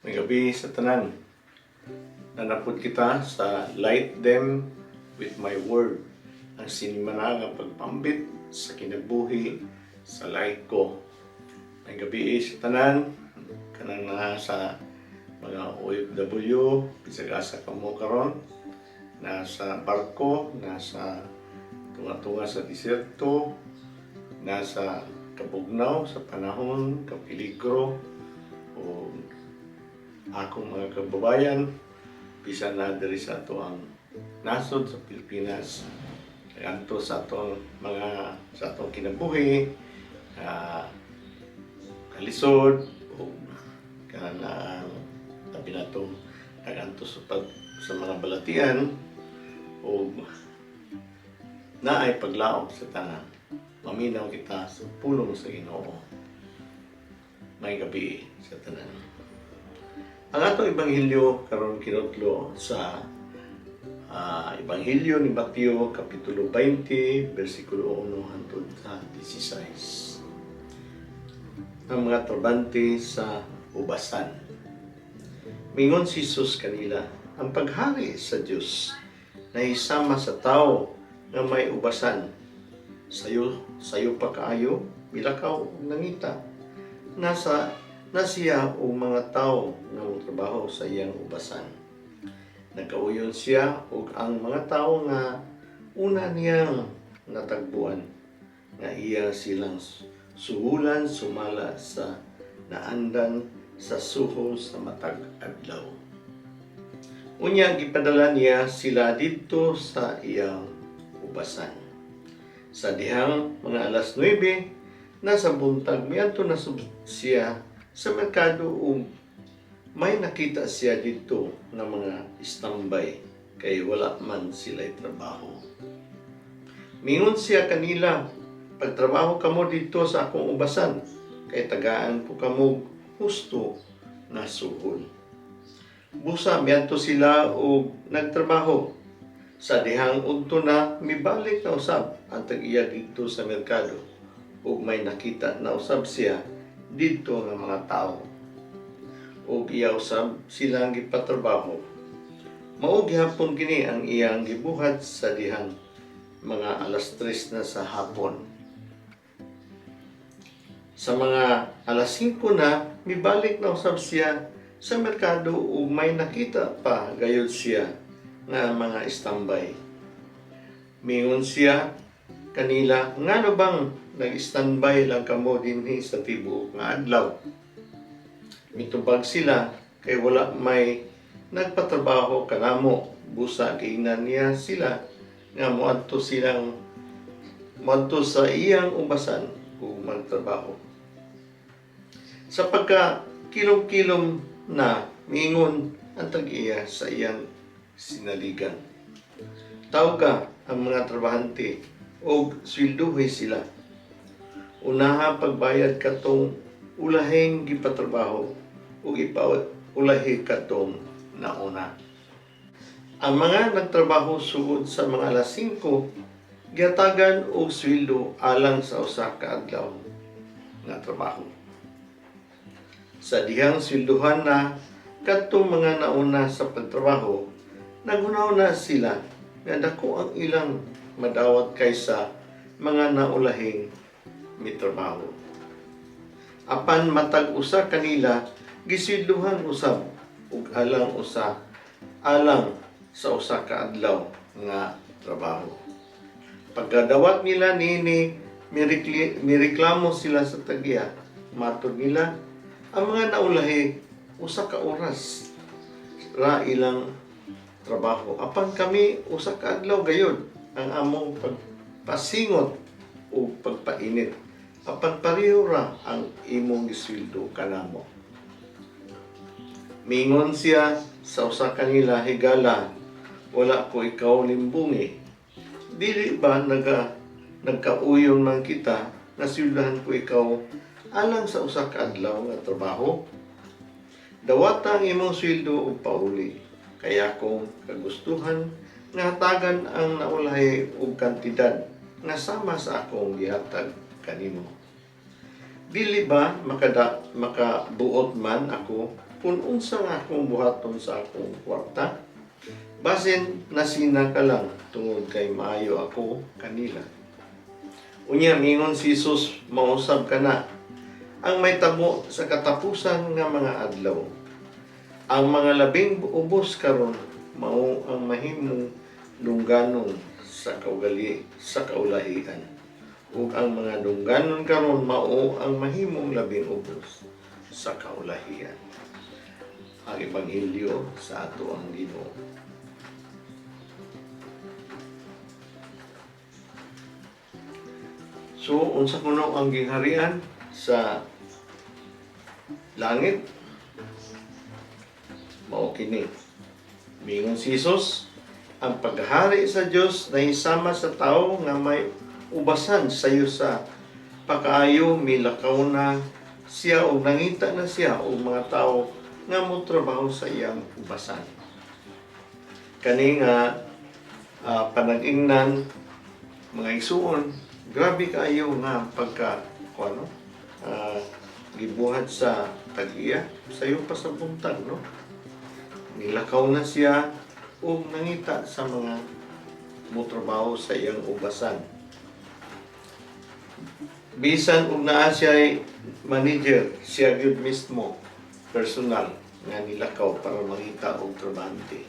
Maayong gabii sa tanan. Naa na pud kita sa Light Them with My Word. Ang sinimana nga pagpambit sa kinabuhi sa laiko. Maayong gabii sa tanan. Kanang naa sa mga OFW, bisag asa kamo karon, nasa barko, nasa tunga-tunga sa diserto, nasa kabugnaw sa panahon, kapeligro, o akong mga kababayan, bisan na diri sa atoang nasod sa Pilipinas, nganto sa atong mga sa atong kinabuhi, kalisod o kanang tabi natong naganto sa mga balatian o naay paglaom sa tanan. Maminaw kita sa pulong sa Ginoo. Maayong gabii sa tanan. Ang atong ebanghelyo karon kinutlo sa Ebanghelyo ni Mateo kapitulo 20 bersikulo 1 hangtod sa 16. Ang mga trabante sa ubasan. Mingon si Jesus kanila, "Ang paghari sa Dios nahisama sa tao nga may ubasan. Sayo, sayo pa kaayo, milakaw ug nangita. Nasa na siya og mga tao nga motrabaho sa iyang ubasan. Nagkauyon siya ug ang mga tao nga una niyang natagbuan nga iya silang suhulan sumala sa naandan sa suhol sa matag adlaw. Unya gipadala niya sila didto sa iyang ubasan. Sa dihang mga alas 9 na sa buntag, miadto na siya sa merkado ug may nakita siya didto nga mga istambay kay wala man sila'y trabaho. Mingon siya kanila, 'Pagtrabaho kamo didto sa akong ubasan, kay tagaan ko kamo husto nga suhol.' Busa miadto sila og nagtrabaho. Sa dihang udto na, mibalik na usab ang tag-iya didto sa merkado ug may nakita na usab siya didto nga mga tawo ug iya usab silang gipatrabaho. Mao gihapon kini ang iyang gibuhat sa dihang mga alas 3 na sa hapon. Sa mga alas 5 na, mibalik na usab siya sa merkado ug may nakita pa gayud siya nga mga istambay. Mingon siya kanila, 'Ngano bang nag-standby lang kamo dinhi sa tibuok nga adlaw?' Mitubag sila, 'Kay wala may nagpatrabaho kanamo.' Busa giingnan niya sila nga moadto sa iyang ubasan ug magtrabaho. Sa pagka kilom-kilom na, miingon ang tag-iya sa iyang sinaligan, 'Tawga ang mga trabahante ug swelduhi sila. Unaha pagbayad katong ulahing gipatrabaho ug ipaulahi katong nauna.' Ang mga nagtrabaho sugod sa mga alas 5 gihatagan og sweldo alang sa usa ka adlaw nga trabaho. Sa dihang swelduhan na kadtong mga nauna sa pagtrabaho, naghuna-huna sila nga dako ang ilang madawat kaysa mga naulahing mitrabaho. Apan matag usa kanila giswelduhan usab og alang sa usa ka adlaw nga trabaho. Pagkadawat nila niini, mireklamo sila sa tag-iya. Matod nila, 'Ang mga naulahi, usa ka oras ra ilang trabaho. Apan kami, usa ka adlaw gayud ang among pagpasingot ug pagpainit. Apan pareho ra ang imong gisweldo kanamo.' Mingon siya sa usa kanila, 'Higala, wala ko ikaw limbungi. Dili ba nagkauyon man kita nga swelduhan ko ikaw alang sa usa ka adlaw nga trabaho? Dawata ang imong sweldo ug pauli. Kay akong kagustuhan nga hatagan ang naulahi og kantidad nga sama sa akong gihatag kanimo. Dili ba makabuot man ako Kung unsa nga akong buhaton sa akong kwarta? Basin nasina ka lang tungod kay maayo ako kanila." Unya mingon si Jesus, "Mausab ka na ang mahitabo sa katapusan nga mga adlaw. Ang mga labing ubos karon mao ang mahimong dungganon sa kaugali sa kaulahian. Ug ang mga dungganon karon mao ang mahimong labing ubos sa kaulahian." Ang Ebanghelyo sa atoang Ginoo. So, unsa kuno ang gingharian sa langit? Mao kini. Mingon si Jesus, "Ang paghari sa Dios nahisama sa tao nga may ubasan sayo sa pakaayo. Milakaw na siya o nangita na siya og mga tao nga motrabaho sa iyang ubasan." Kani nga panag-ingnan, mga igsuon, grabe kaayo nga pagka kuno gibuhat sa tag-iya sayo pa sa buntag, no? Nilakaw na siya ug nangita sa mga motrabaho sa iyang ubasan. Bisan og naa siya manager, siya gyud mismo personal nga nilakaw para mangita og trabahante.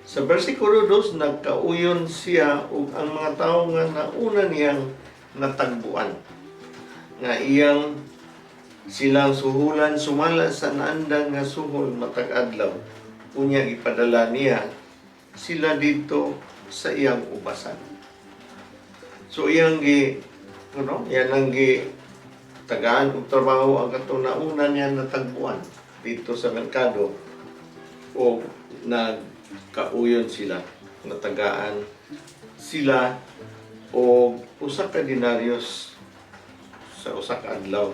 Sa versikulo 2, nagkauyon siya ug ang mga tawo nga nauna niyang natagbuan nga iyang silang suhulan sumala sa naandang nga suhol matag adlaw. Unya gipadala niya sila dito sa iyang ubasan. So iyang gi ano, yan ang gi tagaan og trabaho ang katong nauna niya natagbuan dito sa merkado o nagkauyon sila, natagaan sila og 1 ka denaryos sa 1 ka adlaw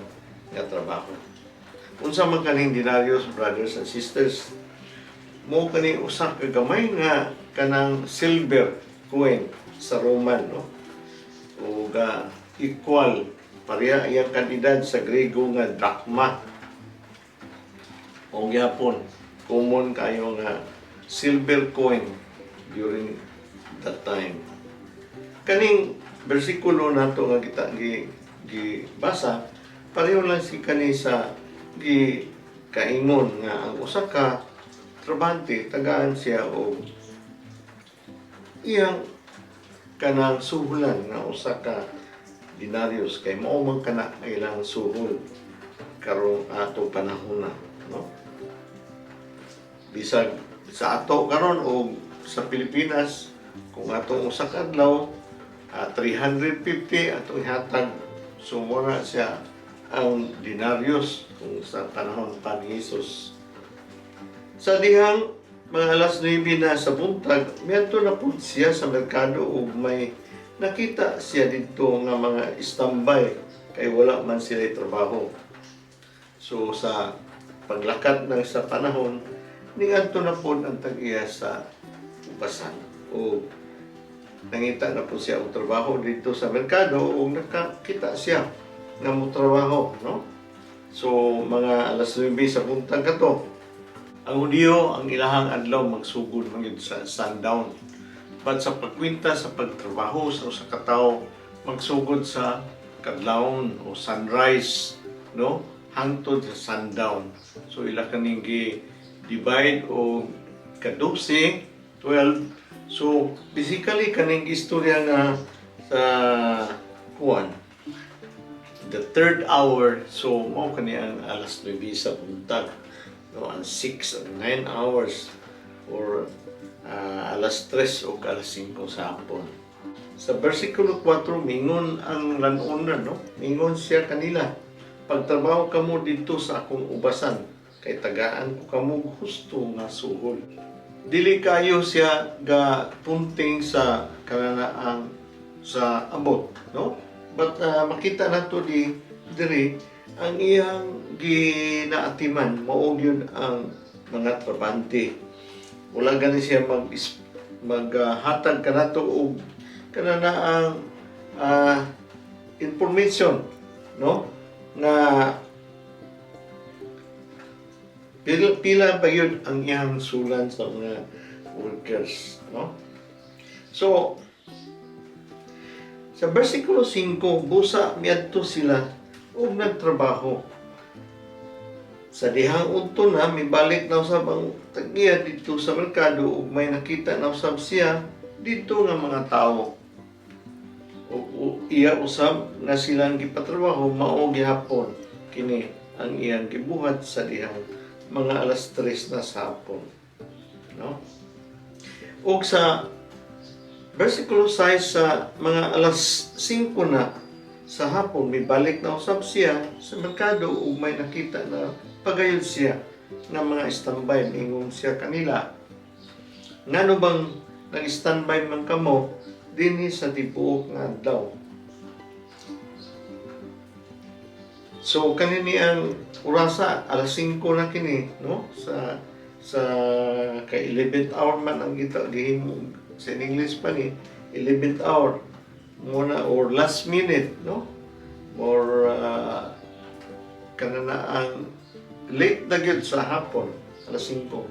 nga trabaho. Unsa man kaning denaryos, brothers and sisters? Mo kani usa ka gamay nga kanang silver coin sa Roman, no? O ga equal, pareha iyang kantidad sa Grego nga drachma. O gyapon, common kayo nga silver coin during that time. Kaning bersikulo nato nga kita gi gibasa, pareho lang si kani sa gi kaingon nga ang usa ka trabahante tagaan siya og iyang kanang suhulan nga 1 ka denaryos kay mao man kana ilang suhol karong ato panahon na, no? Bisag sa ato karon og sa Pilipinas, kung atong 1 ka adlaw 350 atong ihatag, so mo na siya ang denaryos kung sa panahon pa ni Jesus. Sa dihang mga alas 9 na sa buntag, miadto na pud siya sa merkado ug may nakita siya didto nga mga standby kay wala man sila trabaho. So sa paglakat ng sa panahon, niadto na pod ang tag-iya sa ubasan. O nangita na po siya og trabaho dito sa merkado ug nakakita siya nga mo trabaho, no? So mga alas 9 sa buntag kato. Ang Hudiyo, ang ilahang adlaw magsugod man gyud sa sundown. But sa pagkwenta sa pagtrabaho sa usa ka tawo, magsugod sa kadlawon o sunrise, no? Hangtod sa sundown. So ila kaning gi divide og kadose, 12. So basically kaning istorya nga sa kuan, the third hour, so mao kani ang alas 9 sa buntag, no? Ang 6 and 9 hours or alas 3 o alas 5 sa hapon. Sa versikulo 4, mingon ang landowner, no? Mingon siya kanila, "Pagtrabaho kamo dito sa akong ubasan kay tagaan ko kamo husto nga suhol." Dili kayo siya ga punting sa kananaang sa abot, no? But makita nato di diri ang iyang ginaatiman mao gyud ang mga trabante. Wala gani siya mag maghatag kanato og kananaang information, no, nga Pila, pila pa yun ang iyang sulan sa mga workers, no? So, sa versikulo 5, busa miadto sila ug nagtrabaho. Sa dihang udto na, mibalik na usab ang tag-iya didto sa merkado ug may nakita na usab siya didto nga mga tawo. Ug iya usab nga silang gipatrabaho, mao gihapon kini ang iyang gibuhat sa dihang mga alas 3 na sa hapon. No? Ug sa versikulo 6, sa mga alas 5 na sa hapon, mibalik na usab siya sa merkado ug may nakita na pagayon siya nga mga standby. Mingon siya kanila, "Ngano bang nag-standby man kamo dinhi sa tibuok nga adlaw?" So kanini ang orasa, alas 5 na kini, no? Sa kay 11th hour man ang gita gihimo sa English pa ni 11th hour muna or last minute, no? Or kanana ang late na gyud sa hapon, alas 5.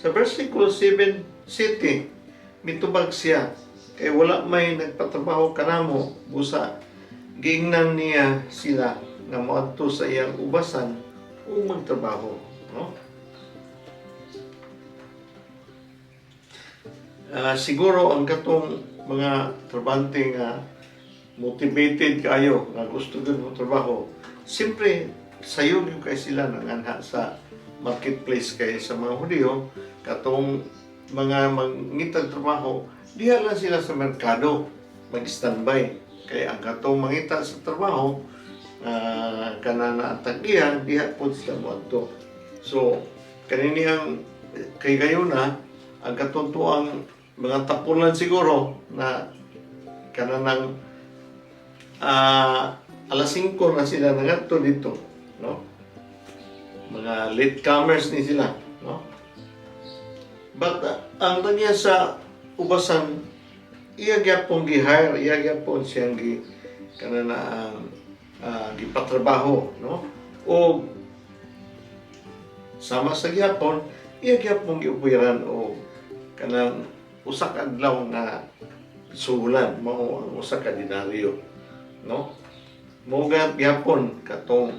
Sa versikulo 7, city, mitubag siya, "Kay wala may nagpatrabaho kanamo." Busa giingnan niya sila nga moadto sa iyang ubasan ug magtrabaho, no? Siguro ang katong mga trabante nga motivated kayo nga gusto gyud mo trabaho, siyempre sayo gyud kay sila nanganha sa marketplace, kay sa mga Hudiyo, katong mga mangitag trabaho, diha lang sila sa merkado mag-standby, kay ang katong mangita sa trabaho, kana na ang tag-iya, diha pod sila moadto. So kanini ang kay kayo na ang katuntuang mga tapulan siguro na kananang alas 5 na sila nangadto dito, no? Mga latecomers ni sila, no? But ang tag-iya sa ubasan, iya gyapon gi-hire, iya gyapon siyang gi kanana ang gipatrabaho, no? O sama sa gyapon, iya gyapon giupiran og kanang usa ka adlaw nga suhulan, mao ang 1 ka denaryo, no? Mao gyapon katong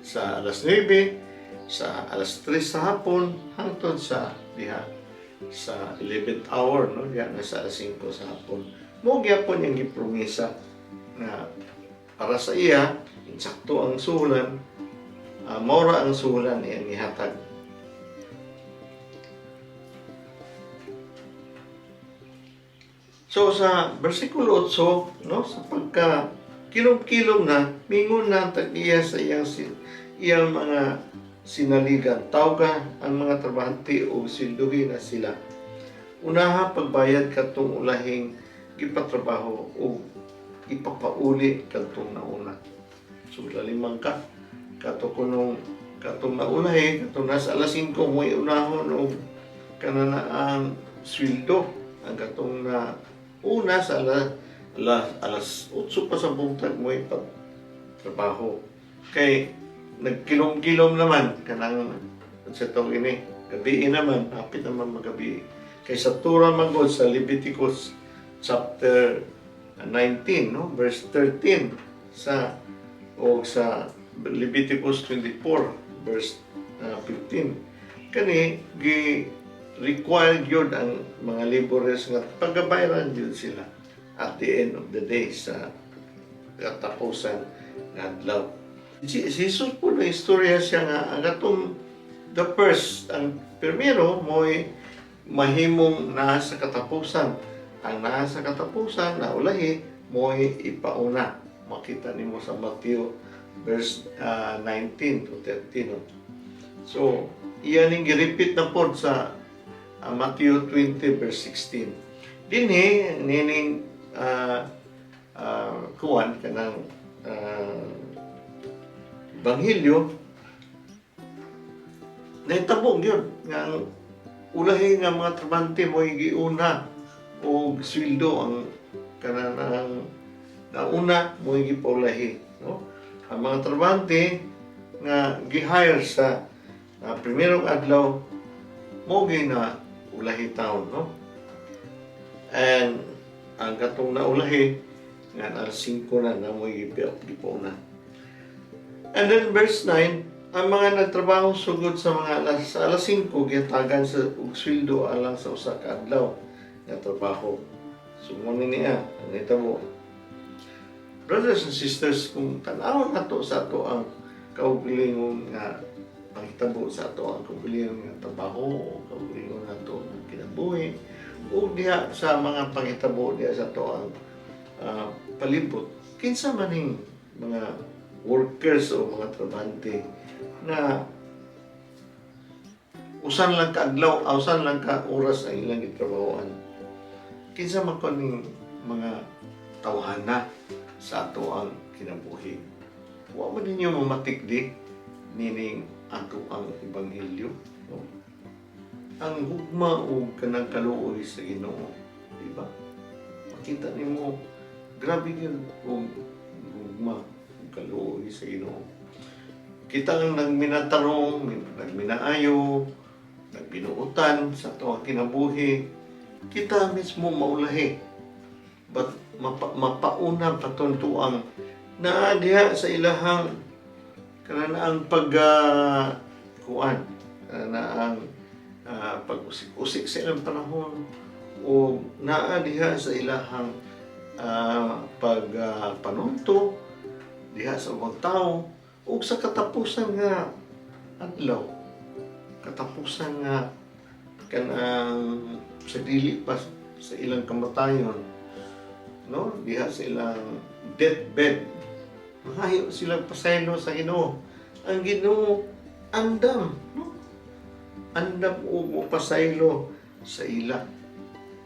sa alas 9, sa alas 3 sa hapon hangtod sa diha sa 11th hour, no, diha na sa alas 5 sa hapon, mao gyapon yung gipromisa nga para sa iya insakto ang suhulan, maura ang suhulan iyang gihatag. So sa versikulo 8, no, sa pagka kilom-kilom na, mingon na ang tag-iya sa iyang mga sinaligan, "Tawga ang mga trabahante o swelduhi na sila. Unaha pagbayad katong ulahing gipatrabaho o ipapauli kadtong nauna." So lalimang ka kato kunong katong naulahi, katong nasa alas 5 mo unahon og kanana ang sweldo, ang katong na una sa alas 8 pa sa buntag mo ipatrabaho. Kay nagkilom-kilom naman kanang sa tawag ini, gabi naman, hapit naman magabi. Kay sa tura man gud sa Leviticus chapter 19, no, verse 13 sa o sa Leviticus 24 verse 15, kani gi required yun ang mga laborers nga pagabayaran yun sila at the end of the day, sa katapusan nga adlaw. Si Jesus po na istorya siya nga ang atong the first, ang primero mo'y mahimong naa sa katapusan. Ang naa sa katapusan na ulahi mo'y ipauna. Makita nimo sa Matthew verse 19 to 13. No? So, iyan ang gi-repeat na po sa Matthew 20 verse 16. Dinhi nining kuwan kanang Ebanghelyo, nahitabo yun nga ang ulahi nga mga trabante mo giuna og sweldo, ang kanang nauna mo gipaulahi, no? Ang mga trabante nga gi-hire sa Primerong adlaw mo na ulahi taon, no? And ang katong naulahi nga alas 5 na na mo gipauna. And then verse 9, ang mga nagtrabaho sugod sa mga alas 5 gihatagan sa og sweldo alang sa usa ka adlaw nga trabaho. So mo ni niya ang nahitabo. Brothers and sisters, kung tan-awon nato sa ato ang kaugalingon nga panghitabo, sa ato ang kaugalingon nga trabaho o kaugalingon nato nga kinabuhi o diha sa mga panghitabo diha sa ato ang palibot, kinsa man ning mga workers o mga trabahante na usan lang ka adlaw, usan lang ka oras ang ilang gitrabahoan? Kinsa man ko ning mga tawhana sa ato ang kinabuhi? Wa man ninyo mamatikdi nining ato ang ebanghelyo, no? Ang gugma ug kanang kaluoy sa Ginoo, di ba? Makita nimo, grabe gyud og gugma ug kaluoy sa Ginoo. Kita ang nagminatarong, nagminaayo, nagbinuutan sa ato ang kinabuhi, kita mismo maulahi. But mapauna pa ang naa diha sa ilahang kanang pag kuan, kanang pag-usik-usik sa ilang panahon o naa diha sa ilahang pag panunto diha sa ubang tao, ug sa katapusan nga adlaw, katapusan nga kanang sa dili pa sa ilang kamatayon, no, diha sa ilang deathbed, mangayo sila pasaylo sa Ginoo. Ang Ginoo andam, no, andam og mopasaylo sa ila.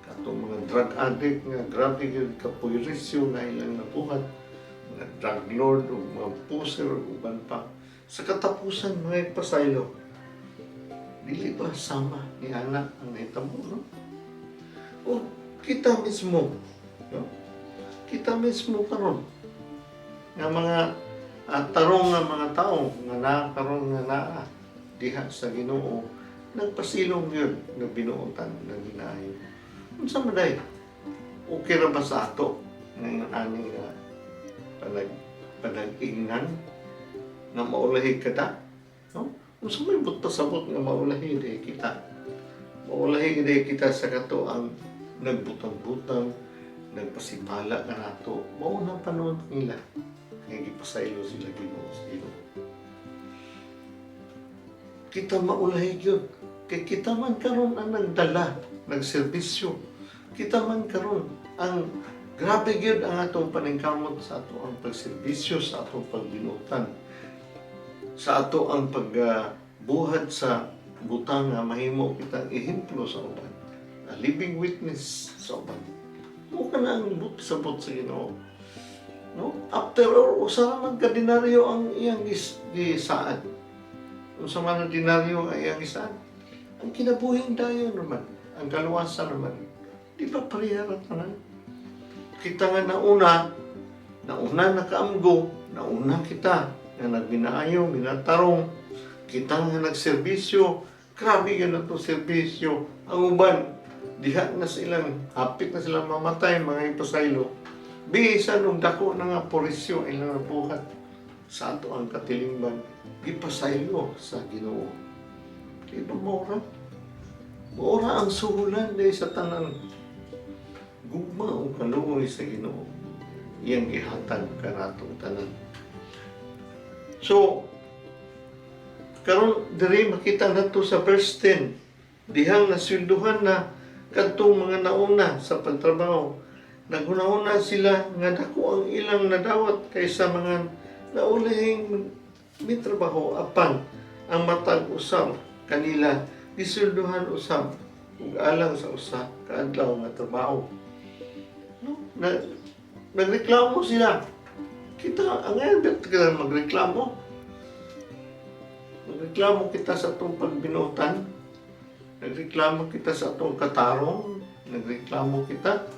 Katong mga drug addict nga grabe gyud kapurisyo nga ilang nabuhat, mga drug lord o mga pusher o uban pa, sa katapusan mga pasaylo. Dili ba sama ni ana ang nahitabo, no? O kita mismo, no, kita mismo karon nga mga tarong nga mga tao nga naa karon nga naa diha sa Ginoo, nagpasilong yun, nagbinuotan, nagminaayo. Unsa man day? Okay ra ba sa ato ngayon ani nga panag-ingnan nga maulahi kita, no? Unsa may buot pasabot nga maulahi diay kita? Maulahi diay kita sa kato ang nagbutang-butang, nagpasipala kanato. Mao na panuot nila. Kaya gipasaylo sila Ginoo sa Ginoo. Kita maulahi gyud. Kay kita man karon ang nagdala, nagserbisyo. Kita man karon ang grabe gyud ang atong paningkamot sa ato ang pagserbisyo, sa atong pagbinutan, sa ato ang pagbuhat sa butang nga mahimo kitang ehemplo sa uban. A living witness sa uban. Mao ka na ang buot sabot sa Ginoo. No? After all, usa ra man ka denaryo ang iyang gisaad. Unsa man ang denaryo ang iyang gisaad? Ang kinabuhing dayon naman, ang kaluwasan naman. Di ba pareha ra tanan? Kita nga nauna, nauna nakaamgo, nauna kita nga nagminaayo, minatarong, kita nga nagserbisyo, grabe yun na itong serbisyo. Ang uban, diha na silang, hapit na silang mamatay, mga ipasaylo. Bisan og dako na nga purisyo ilang nabuhat sa ato ang katilingban, gipasaylo sa Ginoo. Di ba mora? Mora ang suhulan dahil sa tanan gugma o kaluoy sa Ginoo iyang gihatag kanatong tanan. So, karon diri makita nato sa verse 10, dihang naswelduhan na kadtong mga nauna sa pagtrabaho, naghunahuna sila nga dako ang ilang nadawat kaysa mga naulahing mitrabaho, apan ang matag usab kanila giswelduhan usab ug alang sa usa ka adlaw nga trabaho. No? Na, nagreklamo sila. Kita, ang ngayon, ba't ka magreklamo? Magreklamo kita sa atong pagbinutan. Nagreklamo kita sa atong katarong. Nagreklamo kita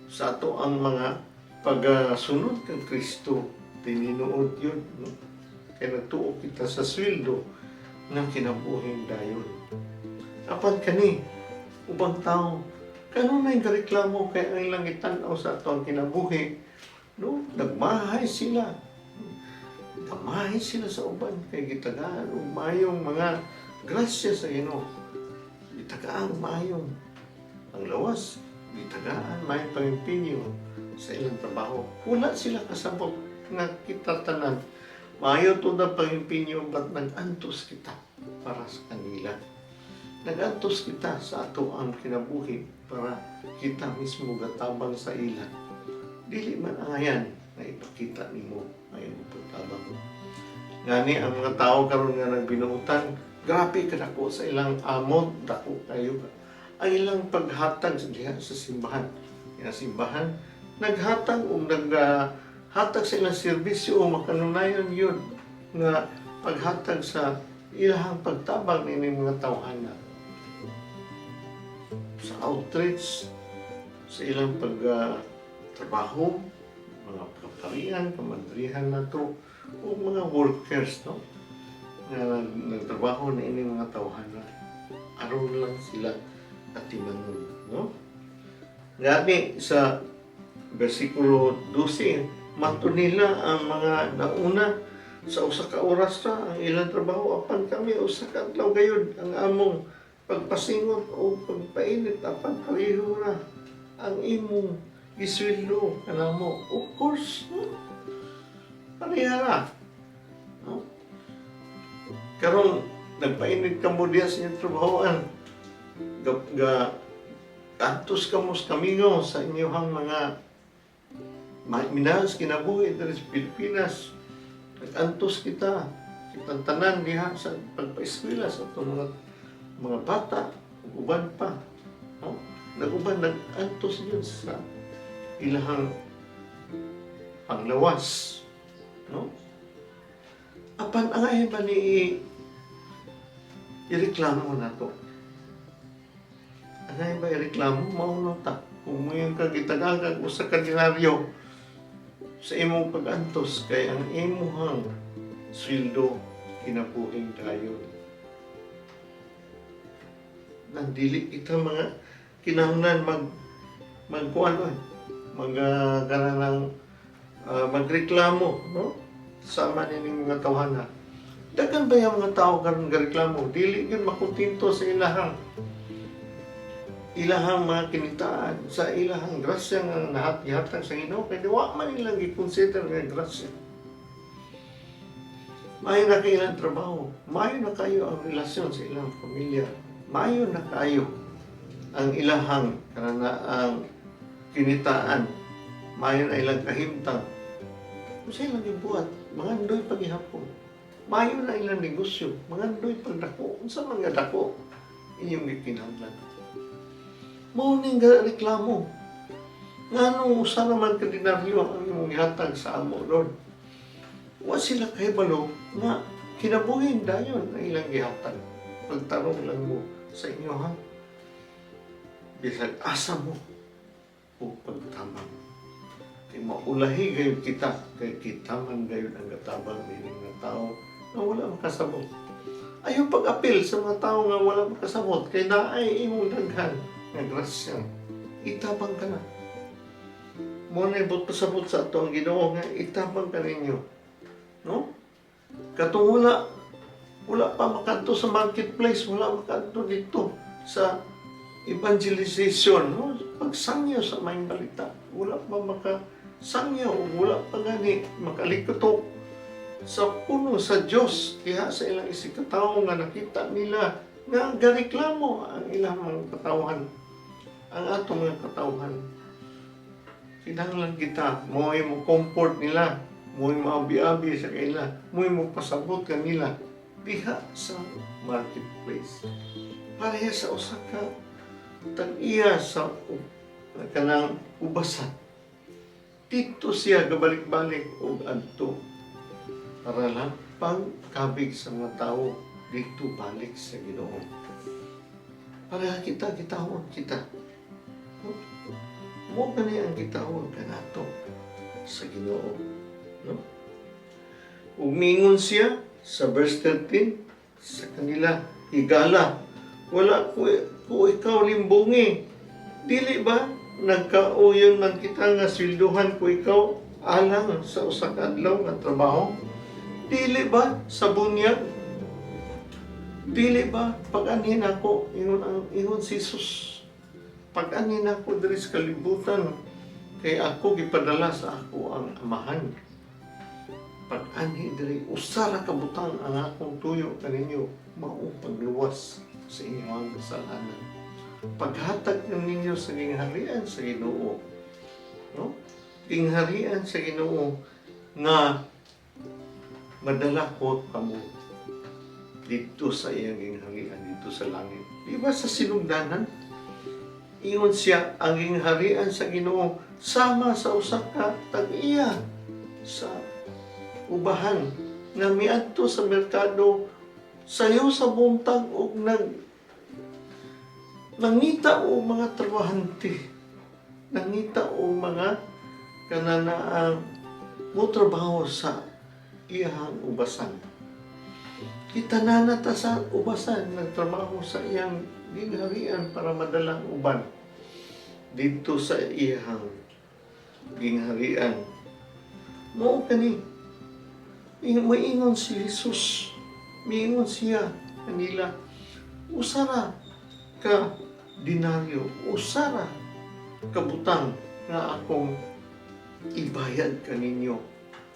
sa ato ang mga pagsunod kang Kristo. Tininuod yun. No? Kaya nagtuo kita sa sweldo. Nga kinabuhing dayon. Apan kani, ubang tao, kanunay gareklamo kay ang ilang gitan-aw sa ato ang kinabuhi, no? Nagmahay sila. Damahay sila sa uban kay gitagaan og maayong mga grasya sa Ginoo. Gitagaan maayong ang lawas, gitagaan maayong pangimpenyo sa ilang trabaho. Wala sila kasabot nga kita tanan. Maayo to na pangimpenyo, but nag-antos kita para sa kanila. Nag-antos kita sa ato ang kinabuhi para kita mismo gatabang sa ila. Dili man angayan na ipakita nimo ang imong pagtabang. Gani ang mga tao karon nga nagbinuutan, grabe kadako sa ilang amot, dako kayo. Ang ilang paghatag sa diha sa simbahan. Nga simbahan, naghatag og naghatag sa ilang serbisyo o makanunayon yun nga paghatag sa ilahang pagtabang nining mga tawhana sa outreach, sa ilang pag trabaho, mga kaparian, kamadrihan na to, o mga workers, no? Nga nagtrabaho na ining mga tawhana. Aron lang sila atimanon, no? Gani sa versikulo 12, mato nila ang mga nauna sa 1 ka oras ra ang ilang trabaho, apan kami usa ka adlaw gayud ang among pagpasingot o pagpainit, apan pareho ra ang imong gisweldo kanamo. Of course, no? Pareha ra, no? Karon nagpainit ka mo diya sa inyong trabahoan, ga antos ka mo sa kamingaw sa inyong mga minahal sa kinabuhi diri sa Pilipinas. Nag-antos kita, kitang tanan diha sa pagpaeskwela sa atong mga bata ug uban pa, no? Nag-uban, nag-antos yun sa ilahang panglawas, no? Apan angay ba ni ireklamo na to? Angay ba ireklamo? Mao ta. Kung mo yung kagitagagan usa ka denaryo sa imong pag-antos kay ang imuhang sweldo kinabuhing dayon. Nandili kita mga kinahanglan magkuan oy, mag kanang magreklamo, no? Sama nining mga tawhana. Daghan ba yung mga tao karon gareklamo? Dili gyud makontento sa ilahang mga kinitaan, sa ilahang grasya nga nahat gihatag sa Ginoo, kay wa man ilang gi-consider nga grasya. Maayo na kay ilang trabaho, maayo na kayo ang relasyon sa ilang pamilya, maayo na kayo ang ilahang kanana ang kinitaan, maayo na ilang kahimtang. Kung sa ilang gibuhat, mangandoy pagihapon. Maayo na ilang negosyo, mangandoy pagdako. Unsa man nga dako inyong gikinahanglan? Mao ning reklamo. Nganong usa naman ka denaryo ang imong gihatag sa amo, Lord? Wa sila kahibalo nga kinabuhin dayon ang ilang gihatag. Pagtarong lang mo sa inyo ha. Bisag asa mo o pagtabang. Kay maulahi gayud kita, kay kita man gayud ang gatabang nining mga tao nga wala makasabot. Ayaw pag-apil sa mga tao nga wala makasabot kay naay imong daghan nga grasya. Itabang ka na. Mo na ibot pasabot sa ato ang Ginoo nga itabang ka ninyo. No? Katong wala pa makadto sa marketplace, wala makadto dito sa evangelization, no? Pagsangyo sa maayong balita, wala pa makasangyo, wala pa gani makalikutok sa puno sa Dios diha sa ilang isigkatawo nga nakita nila nga gareklamo ang ilang mga katawhan, ang atong mga katawhan. Kinahanglan kita mo'y mo comfort nila, mo'y maabi-abi sa kanila, mo'y mo pasabot kanila diha sa marketplace. Pareha sa usa ka tag-iya sa kanang ubasan, dito siya gabalik-balik og adto para lang pagkabig sa mga tao dito balik sa Ginoo. Pareha kita, gitawag kita, no? Mo gani ang gitawag kanato sa Ginoo, no? Ug mingon siya sa verse 13. sa kanila, "Higala, wala ko ikaw limbungi. Dili ba nagkauyon man kita nga swelduhan ko ikaw alang sa usa ka adlaw nga trabaho? Dili ba sa bunyag? Dili ba pag-anhin ako?" Ingon ang ingon si Jesus. "Pag-anhin ako diri sa kalibutan kay ako gipadala sa ako ang Amahan. Pag-anhi diri, usa ra ka butang ang akong tuyo kaninyo, mao pagluwas sa inyong kasalanan. Paghatag ninyo sa gingharian sa Ginoo." No? Gingharian sa Ginoo nga madala ko kamo dito sa iyang gingharian dito sa langit. Di ba sa sinugdanan? Ingon siya, ang gingharian sa Ginoo sama sa usa ka tag-iya sa ubahan nga miadto sa merkado sayo sa buntag og nangita og mga trabahante, nangita og mga kananaang mo trabaho sa iyang ubasan. Kita na ta sa ubasan, nagtrabaho sa iyang gingharian para madala ang uban dito sa iyang gingharian. Mao kani. Maingon si Jesus. Miingon siya kanila. Usa ra ka denaryo, usa ra ka butang nga akong ibayad kaninyo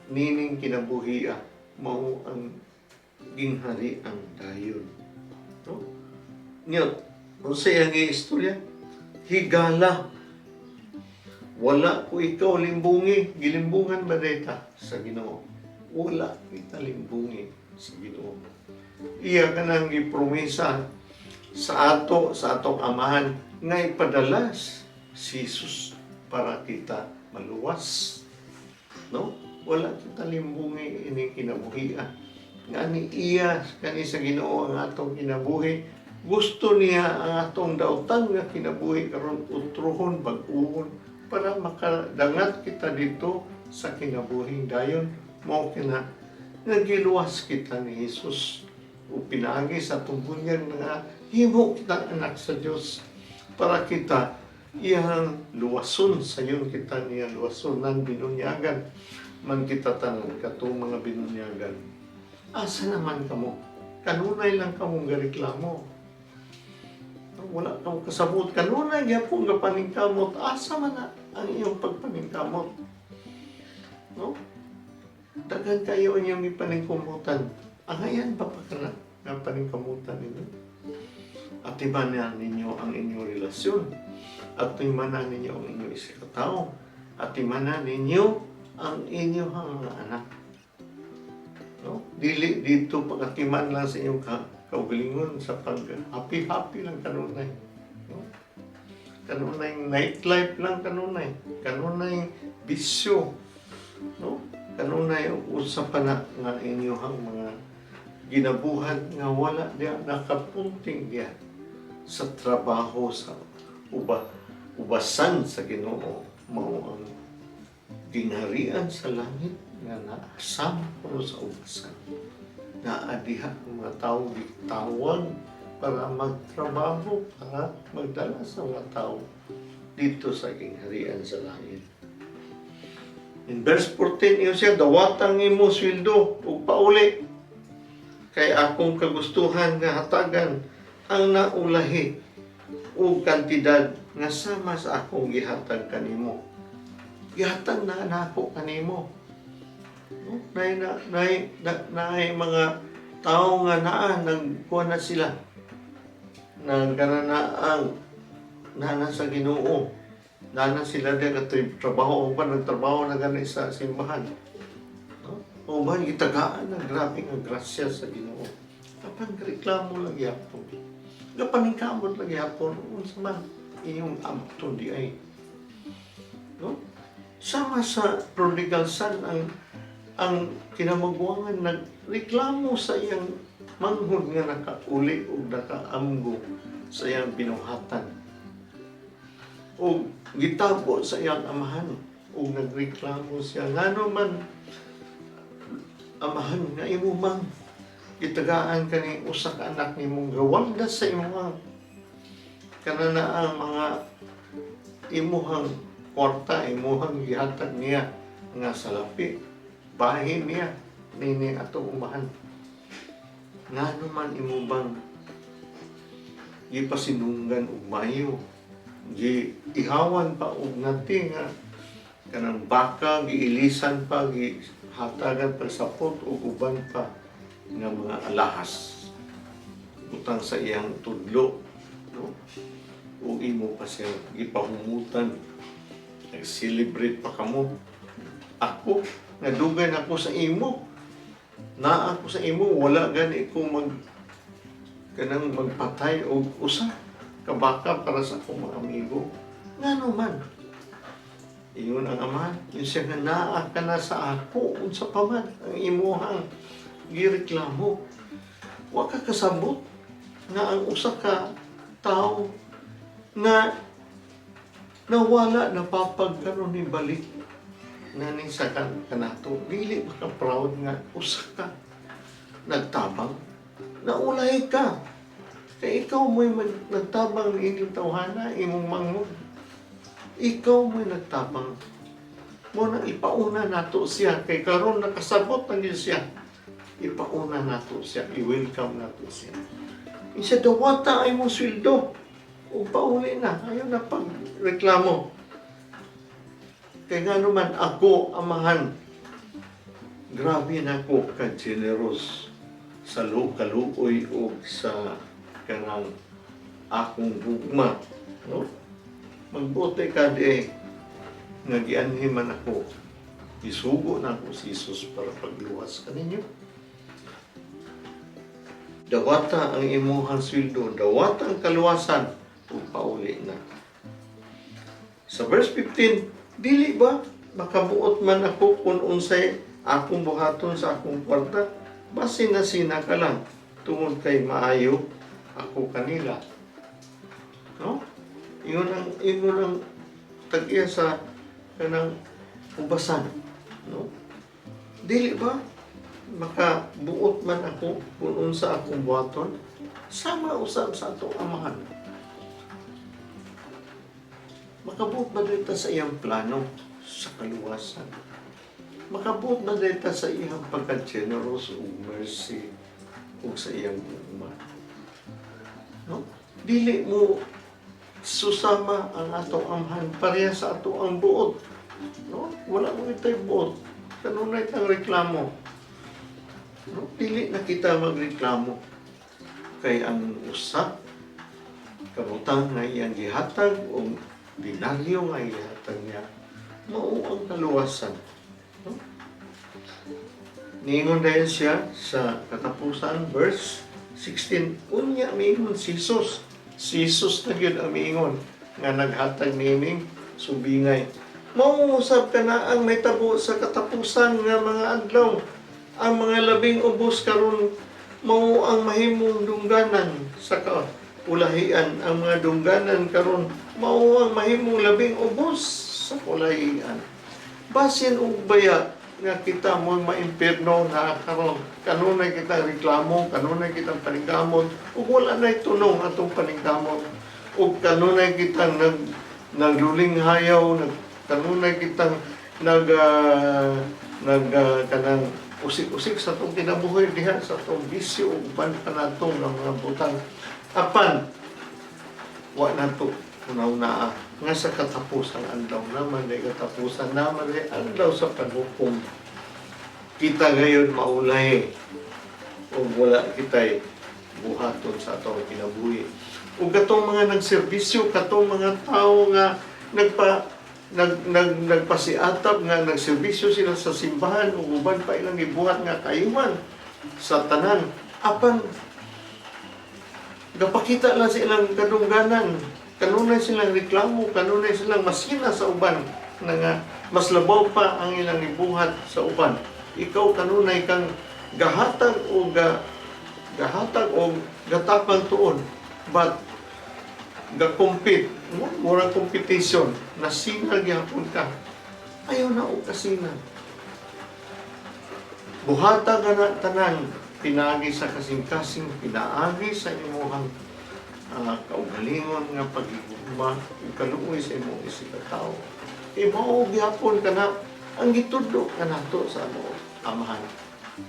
nining kinabuhia, mao ang ginghariang dayon. No? Nya, unsa iyang istorya? "Higala. Wala ko ikaw limbungi." Gilimbungan ba ta sa Ginoo? Wala kita limbungi sa Ginoo. Iya kanang gipromisa sa ato, sa atong Amahan, nga ipadala si Jesus para kita maluwas. No? Wala kita limbungi ini kinabuhia. Nga ni iya kani sa Ginoo ang atong kinabuhi. Gusto niya ang atong dautan nga kinabuhi karon utrohon, bag-uhon para makadangat kita dito sa kinabuhing dayon. Mao kina nga giluwas kita ni Jesus o pinaagi sa atong bunyag nga himo kita anak sa Dios para kita iyang luwason, sayon kita niya luwason nan binunyagan man kita tanan katong mga binunyagan. Asa naman kamo? Kanunay lang kamong gareklamo, wala kamo kasabot, kanunay gyapon nga paningkamot. Asa man na ang iyong pagpaningkamot, no? Daghan kayo inyong ipaningkamutan. Angayan pa pa kana nga paningkamutan ninyo? Atiman na ninyo ang inyong relasyon. Atiman na ninyo ang inyong isa ka tao. Atiman na ninyo ang inyong mga anak. No? Dili dito pagatiman lang sa inyong kaugalingon sa pag happy happy lang kanunay. No? Kanunay nightlife lang kanunay. Kanunay bisyo. No? Kanunay usa pa na nga inyong mga ginabuhat nga wala diya nakapunting diya sa trabaho sa ubasan sa Ginoo, mao ang gingharian sa langit nga naasam kuno sa ubasan. Naa diha ang mga tao gitawag para magtrabaho, para magdala sa mga tao dito sa gingharian sa langit. In verse 14, ingon siya, "Dawata ang imo sweldo ug pauli. Kay akong kagustuhan nga hatagan ang naulahi og kantidad nga sama sa akong gihatag kanimo." Gihatag na nako kanimo. No? Nay, na, nay, na, nay mga tao nga naa, nagkuha na sila. Nagkananaang nana sa Ginoo. Nana sila diya trabaho pa, nagtrabaho na gani sa simbahan. No? O ba, gitagaan na grabe nga grasya sa Ginoo. Apan reklamo lang gyapon. Gapaningkamot lang gyapon unsa man inyong abton di ay. No? Sama sa prodigal son, ang kinamagwangan nagreklamo sa iyang manghod nga nakauli o nakaamgo sa iyang binuhatan. O gitabo sa iyang amahan o nagreklamo siya, "Ngano man, amahan, nga imo mang Gitagaan ka ni usa ka anak nimong gawaldas sa imong kana na ang mga imuhang kwarta, imuhang gihatag niya nga salapi, bahin niya nini atong umahan. Ngano man imo bang gipasinunggan og mayo, gi ihawan pa og nati nga kanang baka, giilisan pa, gihatagan pa sapot ug uban pa nga mga alahas butang sa iyang tudlo, no? Ug imo pa siya gipahumutan, nag-celebrate pa kamo. Ako nga dugay na ako sa imo, naa ako sa imo, wala gani ko mag kanang magpatay og usa ka baka para sa akong mga amigo. Ngano man? Ingon ang ama, yun siya nga naa ka na sa ako, unsa pa man ang imuhang gireklamo? Wa ka kasabot nga ang usa ka tao nga nawala napapagkaroon ni balik na ni sa kanato. Dili ba ka proud nga usa ka nagtabang? Naulay ka kay ikaw mo'y nagtabang niining tawhana, imong manghod. Ikaw mo'y nagtabang mo nang ipauna nato siya kay karon nakasabot na gyud siya. Ipauna nato siya, i-welcome nato siya. Isa, dawata ay mong sweldo ug pauli na, ayaw na pagreklamo. Kay nga naman ako, amahan, grabe na ako ka-generous sa kaluoy o sa kanang akong gugma. No? Magbote ka di nga gianhi man ako. Isugo na ako si Jesus para pagluwas kaninyo. Dawata ang imuhang sweldo, dawata ang kaluwasan, ug pauli na. Sa verse 15, dili ba makabuot man ako kung unsay akong buhaton sa akong kwarta? Basin na sina ka lang tungod kay maayo ako kanila. No? Ingon ang tag-iya sa kanang ubasan, no? Dili ba makabuot man ako kung unsa akong buhaton? Sama usab sa atong amahan. Makabuot ba dito sa iyang plano sa kaluwasan? Makabuot ba dito sa iyang pagka-generous ug mercy ug sa iyang gugma? No? Dili mo susama ang atong amahan pareha sa ato ang buot. No? Wala mo ito'y buot. Kanunay tang reklamo. No? Dili na kita magreklamo. Kay ang usa kabutang nga iyang gihatag o dinaryo nga gihatag niya, mao ang kaluwasan. No? Niingon dahil siya sa katapusan, verse 16, unya miingon si Jesus. Si Jesus na gyud ang miingon nga naghatag niining subingay. Mauusab ka na ang may tabo sa katapusan nga mga adlaw. Ang mga labing ubos karon mao ang mahimong dungganan sa kaulahian. Ang mga dungganan karon mao ang mahimong labing ubos sa kulahian. Basin og baya nga kita mo maimpirno na karon, kanunay kita reklamo, kanunay kitang paningkamot ug wala nay tunong atong paningkamot, ug kanunay kitang naglulinghayaw, kanunay kitang nag ah, nag ah, kanang usik-usik sa atong kinabuhi diha sa atong bisyo ug uban pa nato nga mga butang. Apan wa nato una-una nga sa katapusan adlaw naman ay katapusan naman ay adlaw sa paghukom. Kita ngayon maulay ug wala kita'y buhaton sa atong kinabuhi. Ug katong mga nagserbisyo, katong mga tao nga nagpa nag, nag nagpasiatap nga nagserbisyo sila sa simbahan ug uban pa ilang gibuhat nga kayuhan sa tanan, apan gapakita lang sa ilang kadungganan, kanunay silang reklamo, kanunay silang masina sa uban na nga mas labaw pa ang ilang ibuhat sa uban. Ikaw, kanunay kang gahatag o gatapang tuon, but ga-compete, no? Murang competition, nasina gyapon ka. Ayaw na og kasina. Buhata ka na tanan. Pinaagi sa kasing-kasing, pinaagi sa imuhang kaugalingon nga paghigugma ug kaluoy sa imong isigkatawo. E mao gihapon kana ang gitudlo kanato sa among Amahan.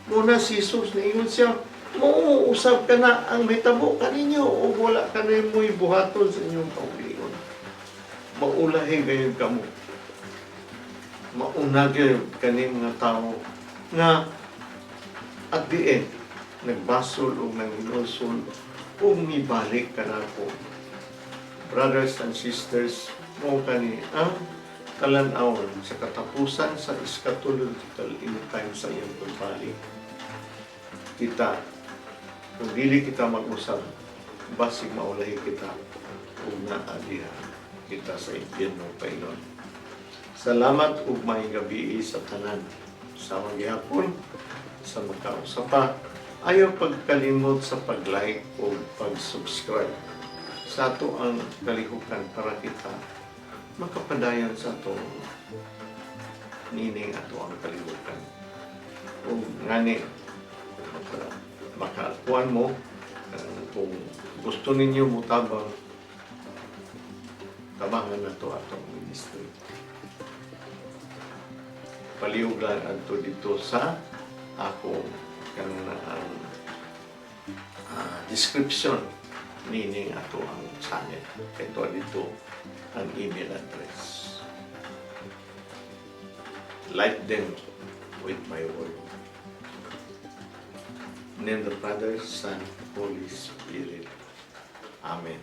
Muna si Jesus, niingon siya, mao usab kana ang mahitabo kaninyo ug wala kanay mo'y buhaton sa inyong kaugalingon. Maulahi gayud kamo. Mauna gyud kani mga tao nga at the end nagbasol o nanghinulsol o mibalik kanako. Brothers and sisters, mao kani ang kalan-awon sa katapusan sa eschatological end time sa iyang pagbalik. Kita, kung dili kita mag-usab, basig maulahi kita ug naa diha kita sa impyerno pailon. Salamat ug maayong gabii sa tanan. Sa gihapon, sa magkausap pa, ayaw pagkalimot sa pag-like o pag-subscribe sa ato ang kalihukan para kita makapadayon sa atong nining ato ang kalihukan. Ug ngani makakuan mo kung gusto ninyo mutabang, tabangan nato atong ministry. Palihog lang adto dito sa akong kanang ang description nining ato ang channel. Ito dito ang email address. Light them with my word. In the name of the Father, Son, Holy Spirit. Amen.